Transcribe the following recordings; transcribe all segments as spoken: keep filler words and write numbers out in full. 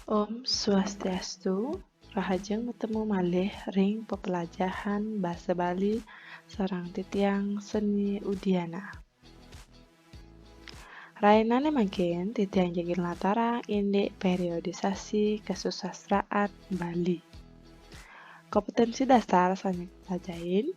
Om Swastiastu, rahajeng matemu malih ring pepelajahan basa Bali sareng titiang Seni Udiana. Rahinane mangkin titiang jagi nlatarang indik periodisasi kasusastraan Bali. Kompetensi dasar sane kaplajahin,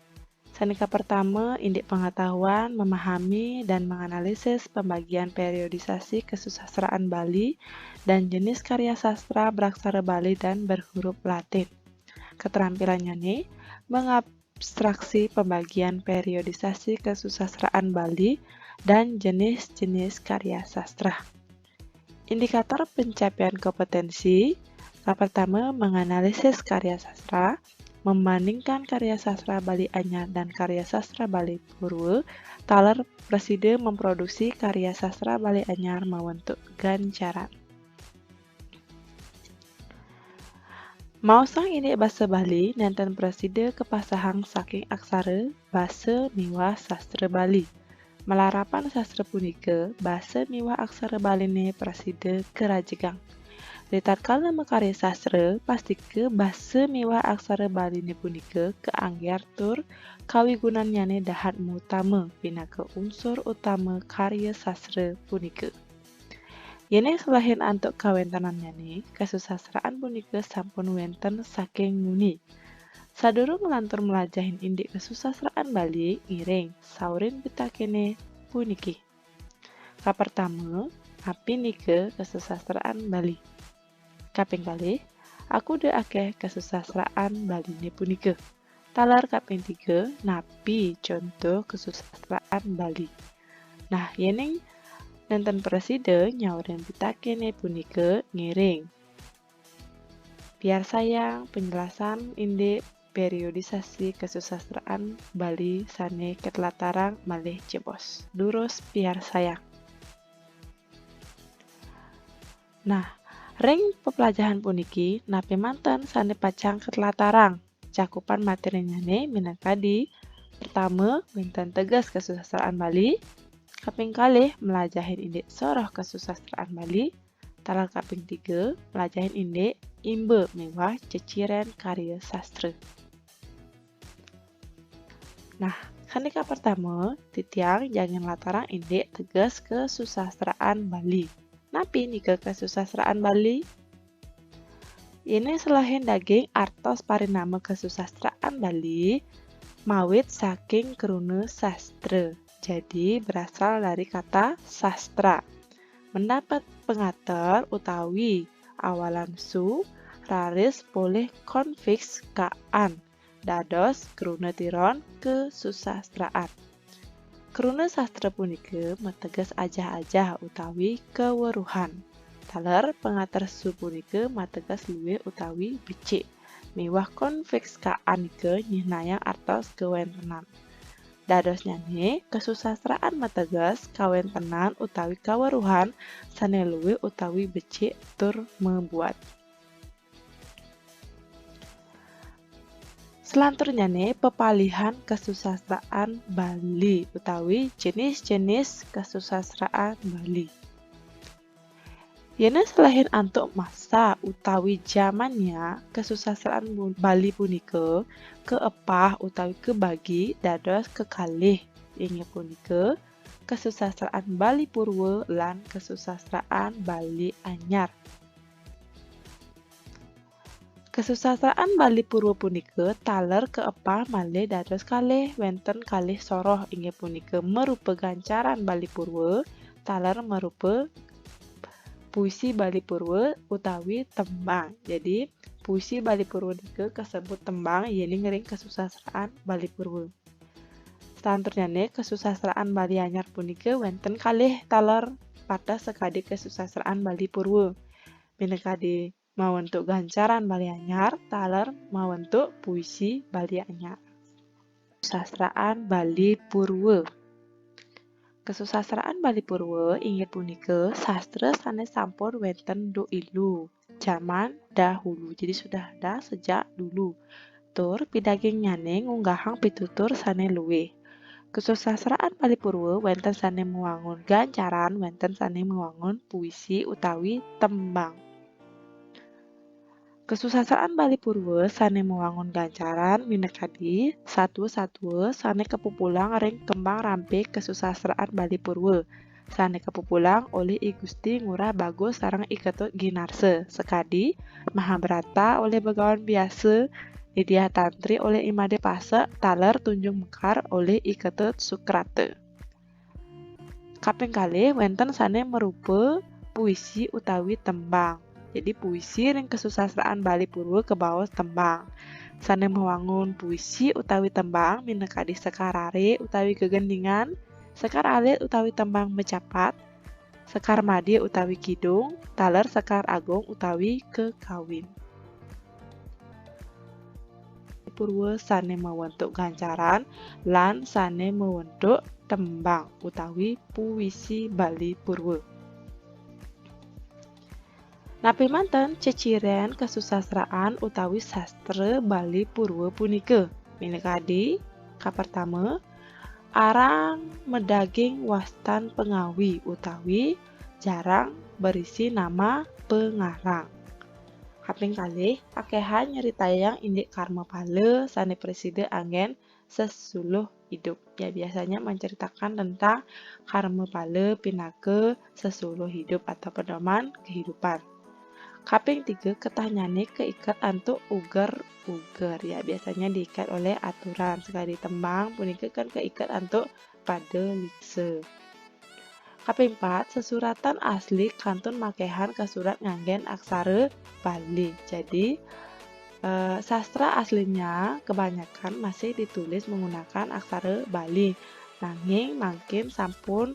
sane kapertama, indik pengetahuan, memahami, dan menganalisis pembagian periodisasi kasusastraan Bali dan jenis karya sastra beraksara Bali dan berhuruf Latin. Keterampilannyane mengabstraksi pembagian periodisasi kasusastraan Bali dan jenis-jenis karya sastra. Indikator pencapaian kompetensi, kapertama, menganalisis karya sastra, membandingkan karya sastra Bali Anyar dan karya sastra Bali Purwa, taler prasida memproduksi karya sastra Bali Anyar mawentuk gancaran. Maosang indik basa Bali nenten prasida kapasahang saking aksara, basa, miwah sastra Bali. Malarapan sastra punika, basa miwah aksara Baline prasida karajegang. Ritatkala makarya sastra, pastika basa miwah aksara Baline punika kaangger tur kawigunannyane dahat mautama pinaka unsur utama karya sastra punika. Yening selehin antuk kawentenannyane, kasusastraan punika sampun wenten saking nguni. Sadurung nglantur mlajahin indik kasusastraan Bali, ngiring saurin pitakene puniki. Kapertama, napi nika kasusastraan Bali? Kaping kalih, akuda akeh kasusastraan Baline punika. Taler kaping tiga, napi conto kasusastraan Bali? Nah, yening nenten prasida nyaurin pitakene punika, ngiring piarsayang penjelasan indik periodisasi kasusastraan Bali sane katlatarang malih jebos. Durus piarsayang. Nah, ring peplajahan puniki, napi manten sane pacang katlatarang? Cakupan materinyane minakadi, pertama, wenten teges kasusastraan Bali, kaping kalih, mlajahin indik soroh kasusastraan Bali, taler kaping tiga, mlajahin indik imba miwah ceciren karya sastra. Nah, sane kapertama, titiang jagi nlatarang indik teges kasusastraan Bali. Napi nika kasusastraan Bali? Yening selehin daging artos parinama kasusastraan Bali, mawit saking kruna sastra. Jadi, berasal dari kata sastra. Mendapat pengater utawi awalan su, raris polih konfiks kaan dados kruna tiron kasusastraan. Kruna sastra punika mateges ajah-ajah utawi kaweruhan. Taler pangater su punika mateges luwih utawi becik, miwah konfiks kaan nika nyihnayang artos kawentenan. Dadosnyane, kasusastraan mateges kawentenan utawi kaweruhan sane luwih utawi becik tur mabuat. Selanturnyane, pepalihan kasusastraan Bali utawi jenis-jenis kasusastraan Bali. Yen selehin antuk masa utawi jamannya, kasusastraan bu-, Bali punika kaepah utawi kabagi dados kekalih, inggih punika kasusastraan Bali Purwa lan kasusastraan Bali Anyar. Kasusastraan Bali Purwa punika taler kaepah malih dados kalih, wenten kalih soroh, inggih punika marupa gancaran Bali Purwa, taler marupa puisi Bali Purwa utawi tembang. Jadi, puisi Bali Purwa nika kasebut tembang yening ring kasusastraan Bali Purwa. Salanturnyane, kasusastraan Bali Anyar punika wenten kalih taler pateh sakadi kasusastraan Bali Purwa. Minakadi mawentuk gancaran Bali Anyar, taler mawentuk puisi Bali Anyar. Kasusastraan Bali Purwa. Kasusastraan Bali Purwa inggih punika sastra sane sampun wenten duk ilu, jaman dahulu. Jadi sudah ada sejak dulu. Tur pidagingnyane ngunggahang pitutur sane luwih. Kasusastraan Bali Purwa wenten sane mawangun gancaran, wenten sane mawangun puisi utawi tembang. Kasusastraan Bali Purwa sané mawangun gancaran minakadi satua-satua sané kapupulang ring kembang rampé kasusastraan Bali Purwa, sané kapupulang olih I Gusti Ngurah Bagus sareng I Ketut Ginarsa, sakadi Mahabharata olih Bagawan Biasa, Nidya Tantri olih I Madé Pasek, taler Tunjung Mekar olih I Ketut Sukrata. Kaping kalih, wénten sané marupa puisi utawi tembang. Jadi, puisi ring kasusastraan Bali Purwa kabaos tembang. Sané mawangun puisi utawi tembang minakadi Sekar Rare utawi Gegendingan, Sekar Alit utawi Tembang Macapat, Sekar Madya utawi Kidung, taler Sekar Agung utawi Kekawin. Purwa sané mawentuk gancaran lan sané mawentuk tembang utawi puisi Bali Purwa. Napi manten ceciren kasusastraan utawi sastra Bali Purwa punika? Minakadi, kapertama, arang madaging wastan pangawi utawi jarang berisi nama pangarang. Kaping kalih, akéhan nyritayang indik karma pala sané prasida anggén sesuluh hidup. Ya, biasanya menceritakan tentang karma pala pinaka sesuluh hidup atau pedoman kehidupan. Kaping tiga, ketahnyané kaiket antuk uger-uger. Ya, biasanya diikat oleh aturan. Sekadi tembang punika kan kaiket antuk pada liksa. Kaping pat, sesuratan asli kantun makéhan kasurat nganggén aksara Bali. Jadi, eh, sastra aslinya kebanyakan masih ditulis menggunakan aksara Bali. Nanging mangkin sampun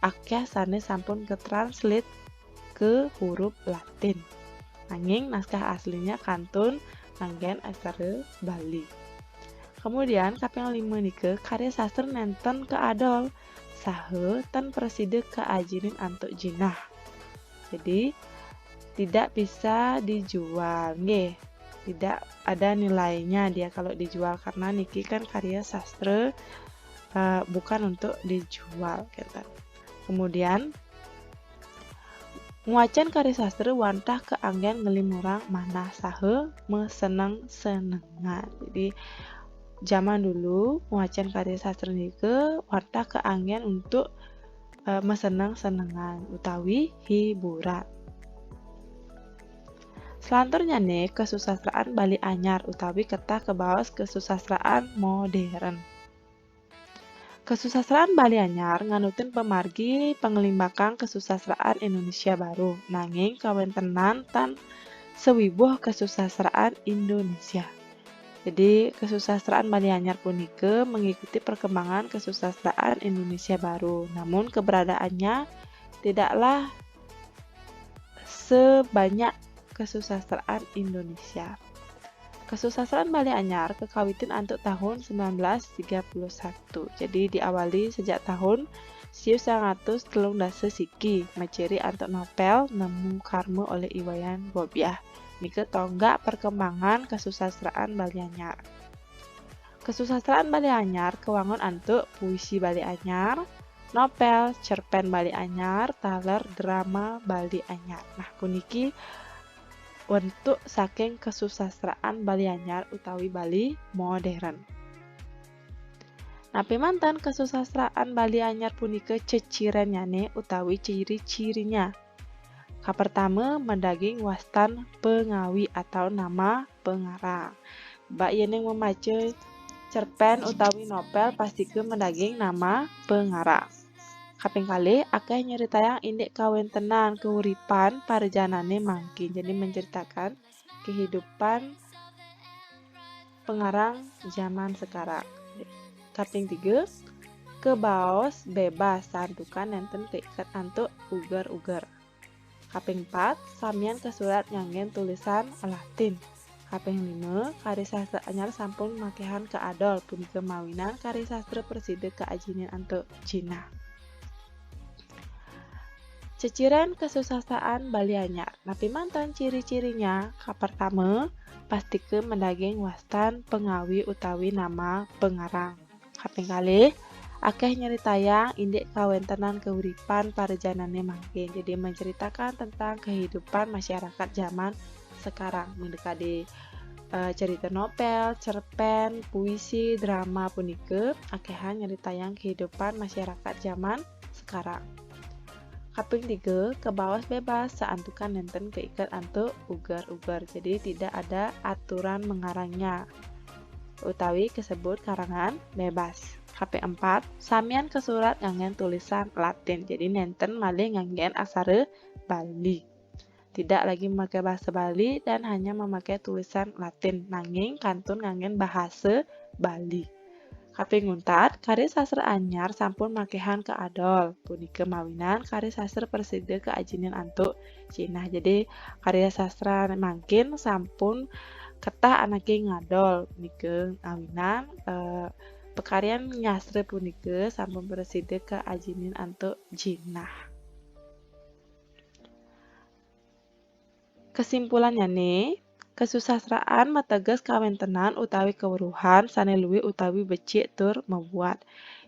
akéh sané sampun ketranslate ke huruf Latin. Nanging naskah aslinya kantun nganggén aksara Bali. Kemudian, kaping lima nika, karya sastra nénten kaadol saha tan prasida kaajinin antuk jinah. Jadi, tidak bisa dijual, nggih. Tidak ada nilainya dia kalau dijual, karena niki kan karya sastra, eh, bukan untuk dijual, gitu. Kemudian, ngwacén karya sastra wantah kaanggén nglimurang manah saha maseneng-senengan. Jadi, zaman dulu ngwacén karya sastra nika wantah kaanggén untuk, eh, maseneng-senengan utawi hiburan. Selanturnyané, kasusastraan Bali Anyar utawi ketah kabaos kasusastraan modern. Kasusastraan Bali Anyar nganutin pamargi panglimbakan kasusastraan Indonesia Baru, nanging kawéntenan tan sawibuh kasusastraan Indonesia. Jadi, kasusastraan Bali Anyar punika mengikuti perkembangan kasusastraan Indonesia Baru, namun keberadaannya tidaklah sebanyak kasusastraan Indonesia. Kasusastraan Bali Anyar kakawitin antuk tahun sembilan belas tiga puluh satu. Jadi, diawali sejak tahun siu sangang atus telung dasa siki, maciri antuk novel Nemu Karma olih I Wayan Gobiah. Nika tonggak perkembangan kasusastraan Bali Anyar. Kasusastraan Bali Anyar kawangun antuk puisi Bali Anyar, novel, cerpén Bali Anyar, taler drama Bali Anyar. Nah, puniki wentuk saking kasusastraan Bali Anyar utawi Bali modern. Napi manten kasusastraan Bali Anyar punika cecirennyané utawi ciri-cirinya? Kapertama, madaging wastan pangawi atau nama pangarang. Ba yéning mamaca cerpén utawi novel, pastika madaging nama pangarang. Kaping kalih, akéh nyritayang indik kawéntenan kauripan parajanané mangkin. Jadi, menceritakan kehidupan pengarang zaman sekarang. Kaping tiga, kabaos bebas santukan nénten kaiket antuk uger-uger. Kaping pat, samian kasurat nganggén tulisan Latin. Kaping lima, karya sastra anyar sampun makéhan kaadol, punika mawinan karya sastra prasida kaajinin antuk jinah. Ceciren kasusastraan Bali Anyar. Napi manten ciri-cirinya? Kapertama, pastika madaging wastan pangawi utawi nama pangarang. Kaping kalih, akéh nyritayang indik kawéntenan kauripan parajanané mangkin. Jadi, menceritakan tentang kehidupan masyarakat zaman sekarang. Mendekati eh, cerita novel, cerpen, puisi, drama punika akehan nyeritayang kehidupan masyarakat zaman sekarang. Kaping tiga, kabaos bebas, saantukan nenten keiket antuk uger-uger. Jadi tidak ada aturan mengarangnya. Utawi kesebut karangan bebas. Kaping empat, samian kasurat nganggen tulisan Latin. Jadi nenten malih nganggen aksara Bali. Tidak lagi memakai bahasa Bali dan hanya memakai tulisan Latin, nanging kantun nganggen bahasa Bali. Kaping untat, karya sastra anyar sampun makehan kaadol. Punika mawinan karya sastra prasida kaajinin antuk jinah. Jadi, karya sastra mangkin sampun ketah anake ngadol. Punika mawinan, eh, pakaryan nyastra punika sampun prasida kaajinin antuk jinah. Kesimpulannyane, kasusastraan mateges kawentenan utawi kaweruhan sane luwih utawi becik tur mabuat.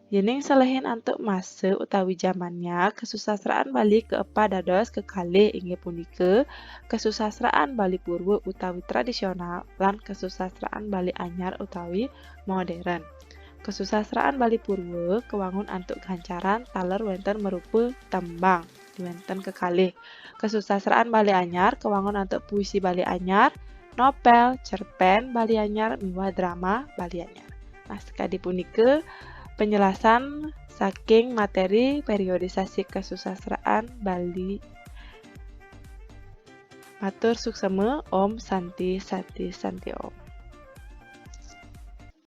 Yening selehin antuk masa utawi jamannya, kasusastraan Bali kaepa dados kekalih, inggih punika kasusastraan Bali Purwa utawi tradisional lan kasusastraan Bali Anyar utawi modern. Kasusastraan Bali Purwa kawangun antuk gancaran taler wenten marupa tembang. Wenten kekalih. Kasusastraan Bali Anyar kawangun antuk puisi Bali Anyar, novel, cerpen Bali Anyar, miwah drama Bali Anyar. Nah, sakadi punika penjelasan saking materi periodisasi kasusastraan Bali. Matur suksema, Om Santi, Santi, Santi Om.